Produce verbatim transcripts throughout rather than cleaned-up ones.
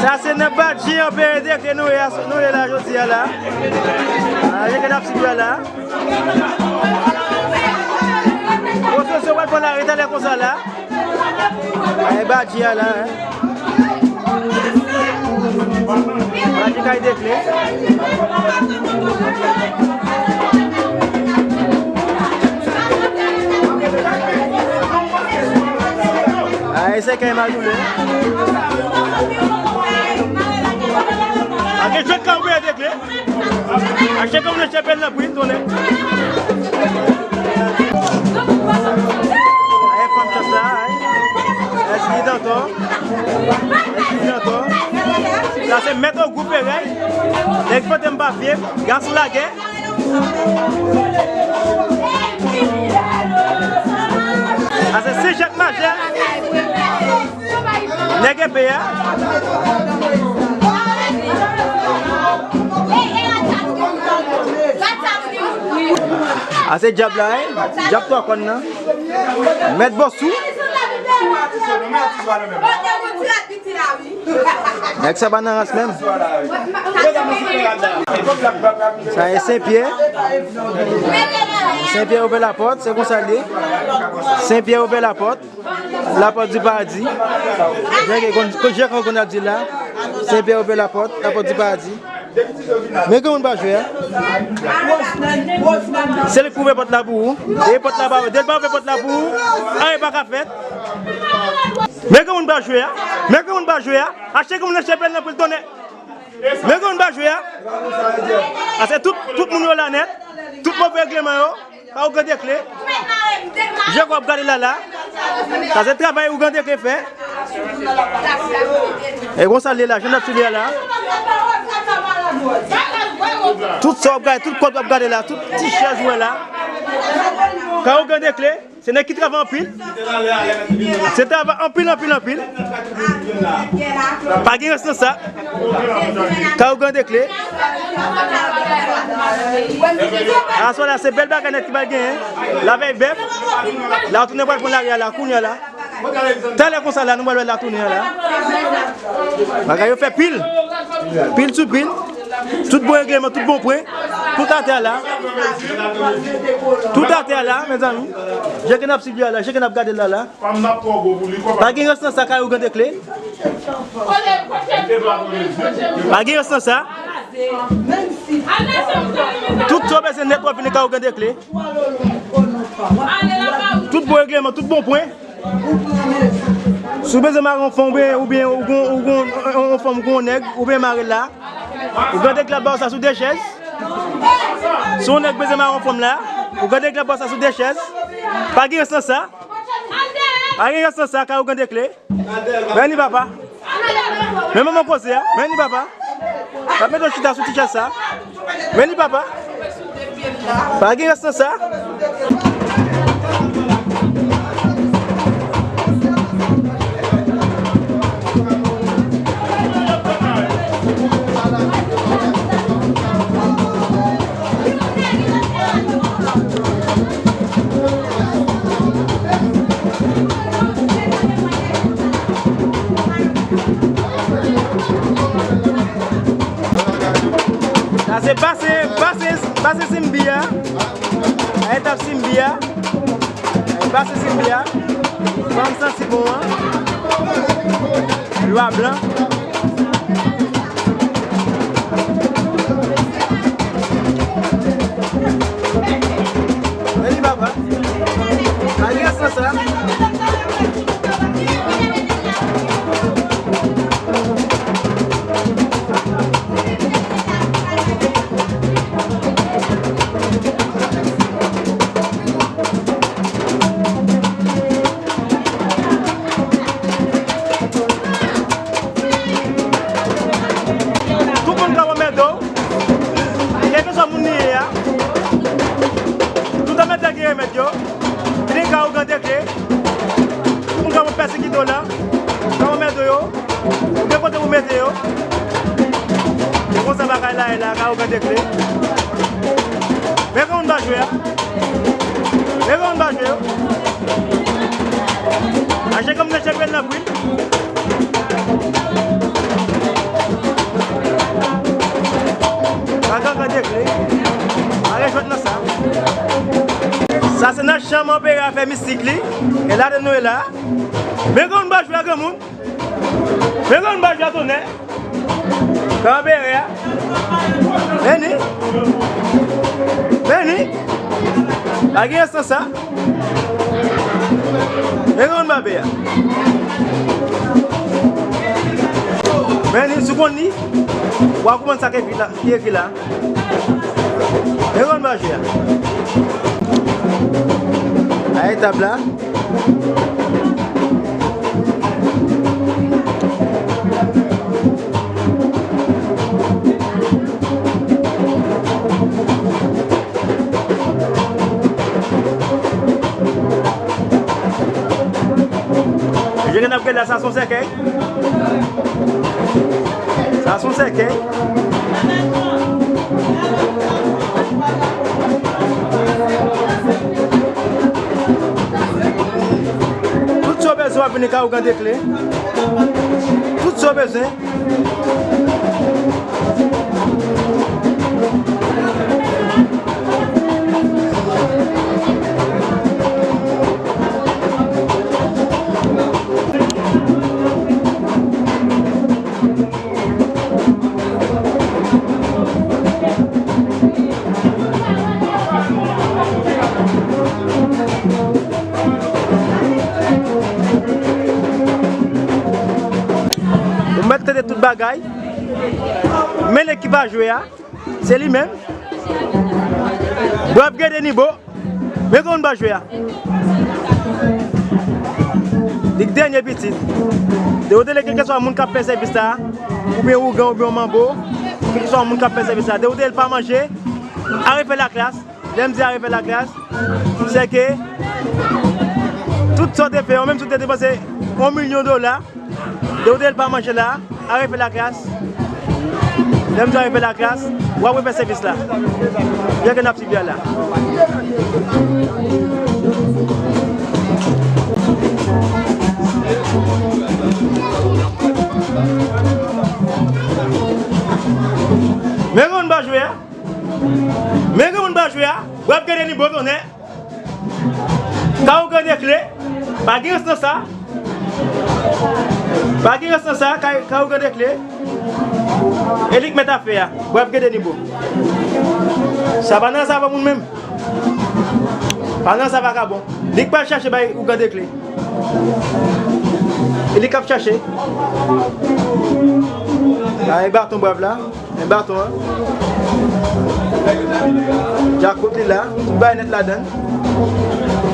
Sa se nan Badji an, Pere Dekle nou ye, nou ye la jodi a la. A, je ke n ap swiv la. Bon, se, se w ap pran lari talè konsa la. Ay, Badji a la, hein. Badji kay Dekle. Ay, se kay Madoule. Ake jwèt ka ouvè Dekle. Achte kòm le chapèl nan pri, tonnen. Ay, fanm chans la, ay. Èske li dantò? Èske li dantò? Sa se mèt o gwoup Perèy. Nèg pote m pa fye, gason lagè. Sa se Sejèt Majè. Nèg epe a. A se dyab la, hein? Dyab twa kòn nan. Mèt Bòsou. Nèg sa pa nan rans menm. Sa e Senpyè. Senpyè ouvè lapòt, se konsa l ye. Senpyè ouvè lapòt. Lapòt di paradi. Jan ke konn, jan ke konn ap di la. Senpyè ouvè lapòt, lapòt di paradi. Men granmoun pa jwe a. Se li k pou ouvè pòt la pou ou. E pòt la pa, de l pa ouvè pòt la pou ou, anyen pa ka fèt. Men granmoun pa jwe a. Men granmoun pa jwe a. Achte granmoun nan chapèl nan pou l tonnen. Men granmoun pa jwe a. Paske tout, tout moun yo la nèt. Tout move regleman yo. Pa Ougan Dekle. Je w ap gade la la. Sa se travay Ougan Dekle fè. E konsa l ye la, jan n ap swiv li a la. Tout sa w ap gade, tout kòd w ap gade la, tout ti chèz ou wè la. Ka Ougan Dekle, se nèg ki travay anpil. Se travay anpil, anpil, anpil. Pa gen rès nan sa. Ka Ougan Dekle. Aswè la, se bèl bagay nèt ki pral genyen. Lavèy bèf. La, tounen pral pran lari a la, kounye a la. Talè konsa la, nou pral wè la tounen an la. Bagay yo fè pil. Pil sou pil. Tout bon regleman, tout bon pwen. Tout atè a la. Tout atè a la, mezanmi. Je ke n ap swiv li a la, je ke n ap gade l la la. Pa gen rès nan sa, Ka Ougan Dekle. Pa gen rès nan sa. Tout sa w bezwen nèt w ap vin Ka Ougan Dekle. Tout bon regleman, tout bon pwen. Si w bezwen mare yon fanm oubyen, oubyen ou gon, ou gon yon fanm, ou gon nèg, ou bezwen mare l la. Ougan Dekle ap ba w sa sou de chèz. Si yon nèg bezwen mare yon fanm la, Ougan Dekle ap ba w sa sou de chèz. Pa gen rès nan sa. Pa gen rès nan sa, Ka Ougan Dekle. Men ni papa. Men manman koze a. Men ni papa. Pa mete w chita sou ti chèz sa. Men ni papa. Pa gen rès nan sa. Sa se pase, pase, pase Simbi a. A etap Simbi a. Pase Simbi a. Fanm santi bon an. Lwa blan. Men li papa. Malgre san sa. Tout moun ka wè mèt yo. Kèlkeswa moun li ye a. Tout anmède gen remèd yo. Vini ka ou gande kle. Tout moun ka wè pèsekite w la. Ka wè mèt yo. Ou gen kote pou mete yo. Se konsa bagay la ye la, ka ou gande kle. Men kòman n va jwe a? Men kòman n va jwe yo? Achte kòm nan chanpyona pwil. Chanm anperè a fè mistik li. E ladan nou ye la. Men granmoun pa jwe a granmoun. Men granmoun pa jwe a tonnè. Kanpere a. Vini. Vini. Pa gen sans sa. Men granmoun pa pè a. Vini, si w konn li, w a konprann sa ki ekri la. Ki ekri la. Men granmoun pa jwe a. A etap la. Jere n ap gade la, sa se yon sèkèy. Sa se yon sèkèy. Tout sa w bezwen ap vini kay Ougan Dekle. Tout sa w bezwen. Ou mèt tande tout bagay. Men nèg ki pa jwe a, se li menm. Bravo Gede Nibo. Men granmoun pa jwe a. Li k dènye pitit. Dewote l, kèlkeswa moun k ap fè sèvis la, oubyen ougan, oubyen manbo, kèlkeswa moun k ap fè sèvis la, dewote l pa manje, arefè laklas. Lè m di arefè laklas, se ke tout sa w te fè yo, menm si w te depanse yon milyon dola, dewote l pa manje la, arefè laklas. Lè m di arefè laklas, w ap refè sèvis la. Jan ke n ap sibya la. Men granmoun pa jwe a. Men granmoun pa jwe a. W ap gade ni bon tonnè. Ka ou gade kle. Pa gen rans nan sa. Pa gen rans nan sa. Ka, ka ou gade kle. E li k mèt afè a. W ap gade ni bon. Sa pa nan sa pa moun menm. Pa nan sa vakabon. Li k pral chache bay ou gade kle. E li k ap chache. Ay baton brav la. Men baton an. Djakout li la. Tout bagay nèt ladan.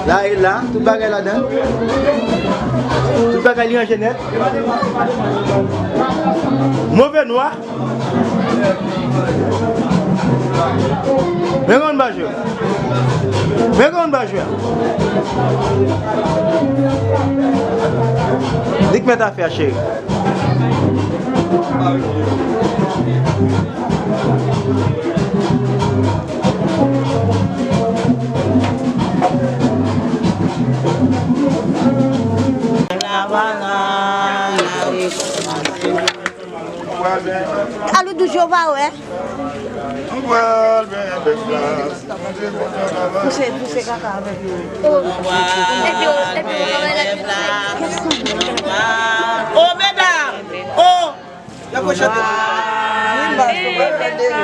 La e la. Tout bagay ladan. Tout bagay li ranje nèt. Move nwa. Men granmoun pa jwe. Men granmoun pa jwe. Li k mèt afè a, cheri. Alou dou Jova wè. Nou pral benyen bèf la. Pouse, pouse kaka avèk yo. Epi yo, epi yo travay la. O medam! O! Y ap rechante. Wi, m pa sou pral pèdi yo.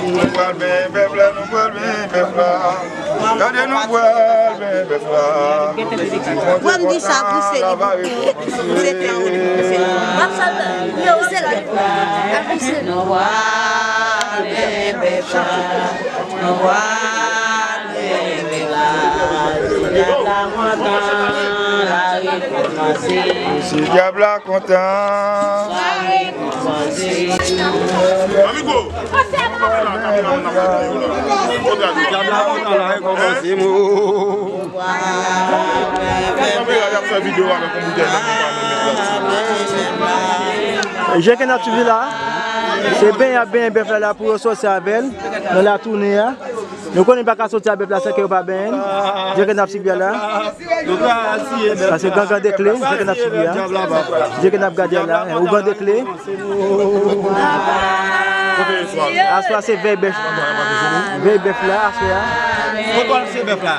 Nou pral benyen bèf la, nou pral benyen bèf la. Gade nou pral benyen bèf la. Mwen m di sa pou se li. Se tan ou li pou se li. W ap sa men ou se l. Ap di se li. Nou pral benyen bèf la. Nou pral benyen bèf la. Dyab la kontan, la rekòmanse. Si dyab la kontan. Amigo! Dyab la kontan, la rekòmanse, mo. Jan ke n ap swiv la, se benyen y ap benyen bèf la, la pou yo sòti avè l nan latounen an. Nou konnen pa ka soti a bèf la san ke yo pa benyen. Jan ke n ap sibya la. Sa se gangan de kle, jan ke n ap sibya. Jan ke n ap gade la, ougan de kle. Aswè se vèy bèf. Vèy bèf la, aswè a. Kote w al se bèf la?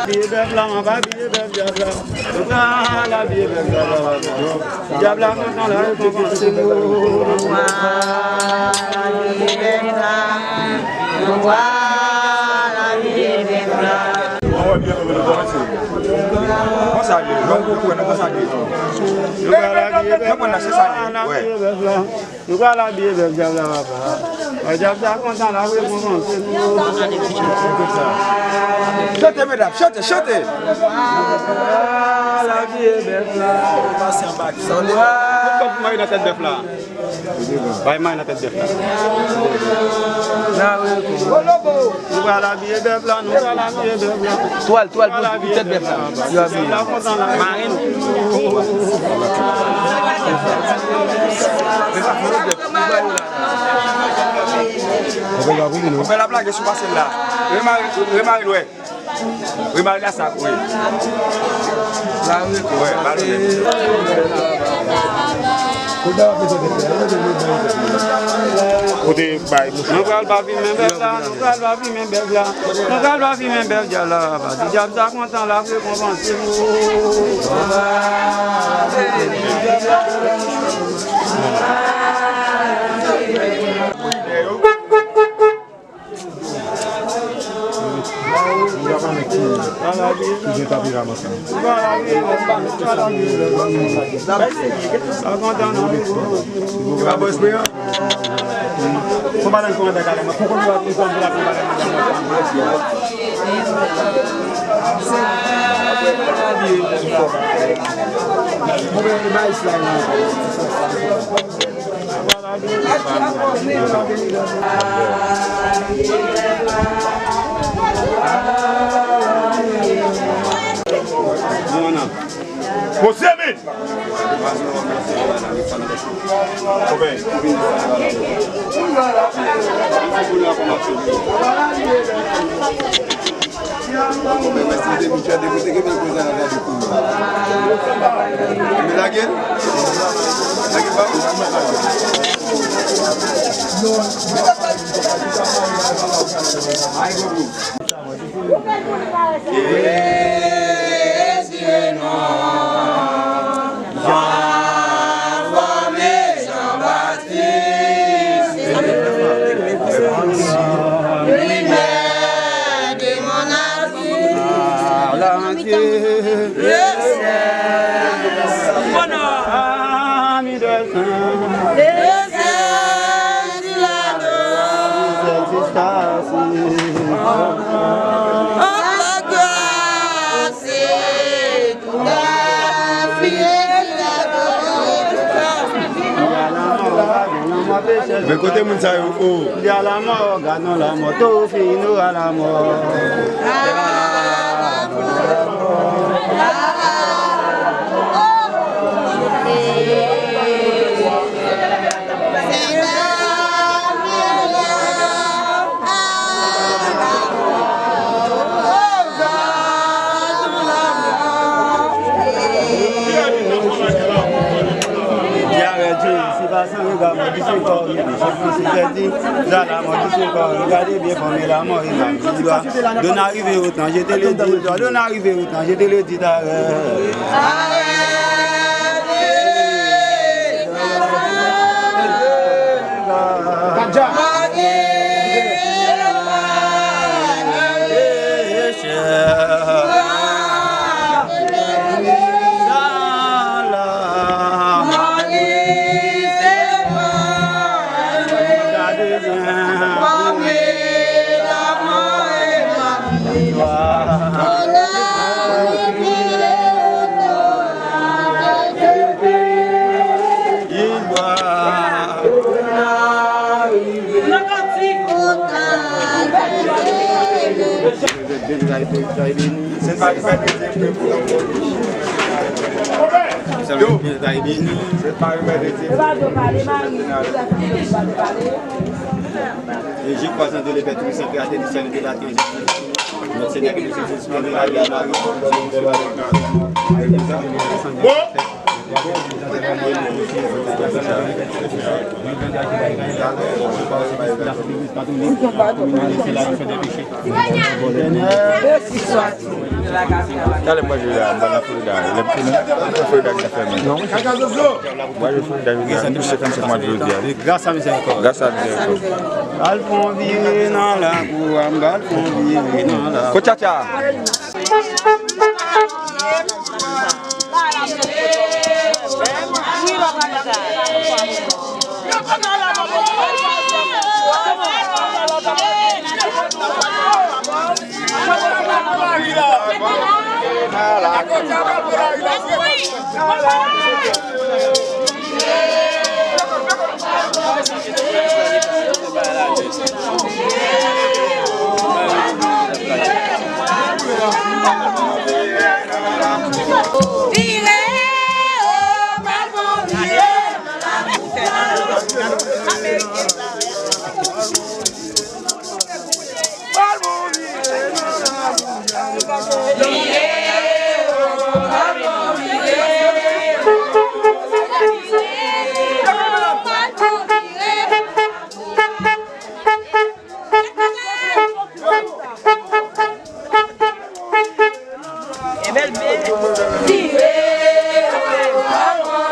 Abiye bèf la, m ap abiye bèf dyab la. Nou pral abiye bèf dyab la. Dyab la kontan, l a rekonpanse nou. Nou pral abiye bèf la. Nou pral abiye bèf la. Konsa l ye, nou kwè nou konsa l ye. Nou pral abiye bèf la. Nou pral abiye bèf la. Nou pral abiye bèf dyab la, papa. Dyab sa kontan, l ap rekonpanse nou. Chante, medam, chante, chante. Pral abiye bèf la. Pase anba ki sa. Tout kòb pou mari nan tèt bèf la. Bay mari nan tèt bèf la. Nou pral abiye bèf la, nou pral abiye bèf la. Twal, twal pou, pou tèt bèf la. Yo abiye. Marenn. Konpè la plage sou pase l la. Remare, remare l wè. Wi, Maria sa, wi. La, wi, wi, Maria. Kote bay. Nou pral pa fimen bèf la, nou pral pa fimen bèf la. Nou pral pa fimen bèf dyab la, papa. Si dyab sa kontan, l ap rekonpanse nou. Poze men! Désiré non, Jean Formé, Jean-Baptiste, lumière de mon avenir. Men kote moun sa yo, o? Di a la mò, gadon la mò, tou fini a la mò. Di a rèd, si pa san rega, mò di se kò, se plis pèdi, za la mò di se kò, regade byen, fòme la mò, e la mò. Donne arrivé au temps, je te le dis, donne arrivé au temps, je te le dis. Et je crois en Dieu, le Père Tout-Puissant, Créateur du ciel et de la terre, notre Seigneur qui nous sauve, qui nous la vie à Marie. Talè mwen jwe la, m pral nan Florida. Lè m tounen, Florida ki fèmen. Mwen jwe Florida jodi a, nou senkannsenk mwa jodi a. Gras a mizèrikòd. Gras a mizèrikòd. Al fè yon vire nan lakou a, m pral fè yon vire nan lakou. Ko tchatcha.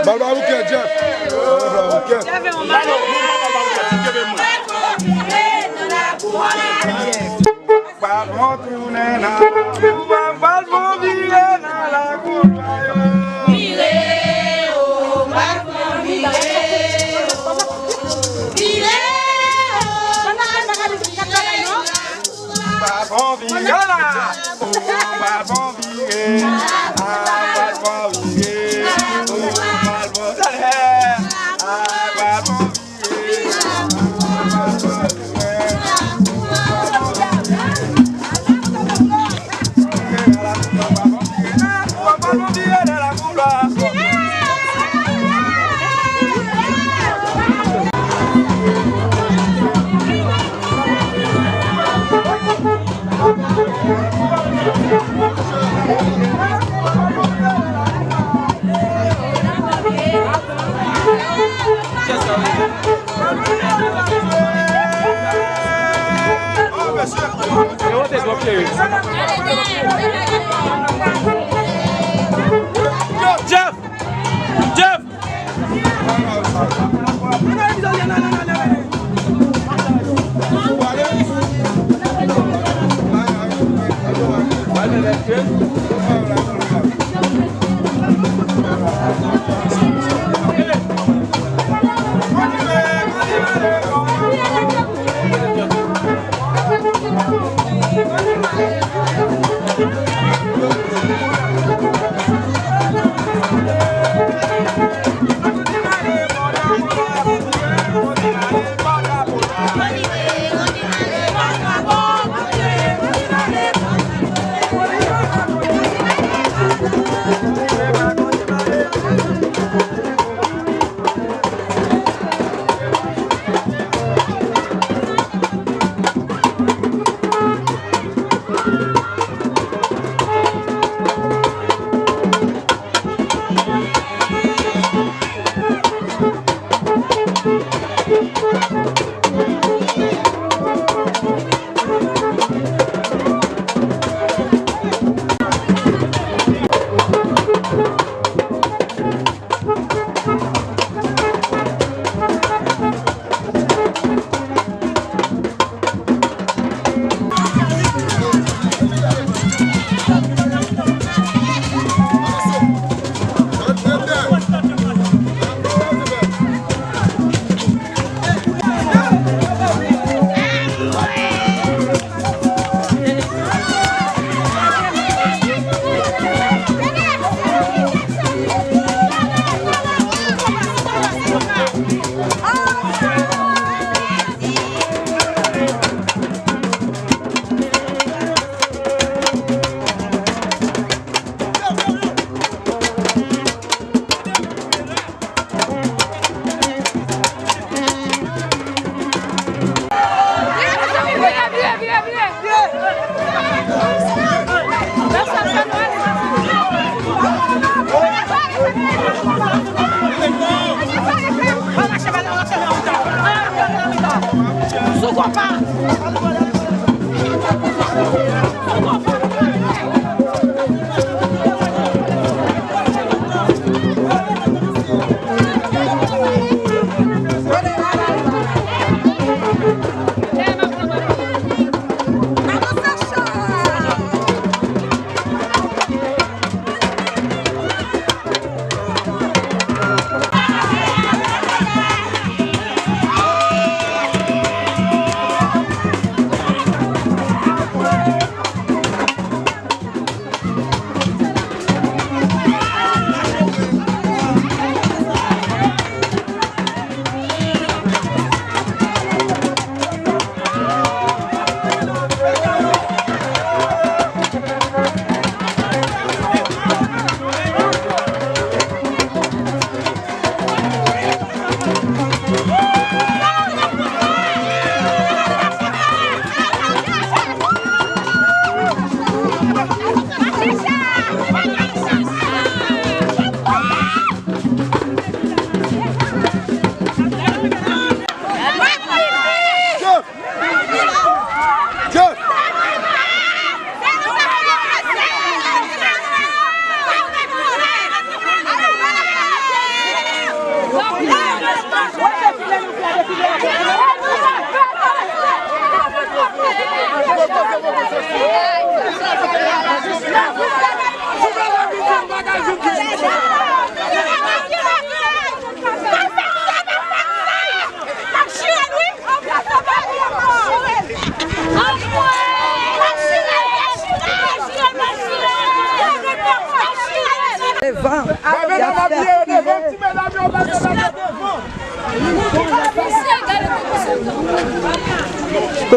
Bal ba bouke, Jeff. Bal ba bouke. Patwon tounen nan lakou a, patwon vire nan lakou a. Vire, o, patwon vire. Vire, o, patwon vire. Patwon vire la. Patwon vire. Ah, patwon vire. Oh, patwon vire. Ah, patwon vire. Jeff! Jeff!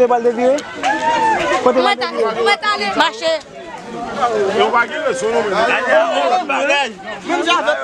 Yo pral devire? Kote yo pral devire? Mache. Yo pa gen rezon non, men. Bagay. Menm jan avèk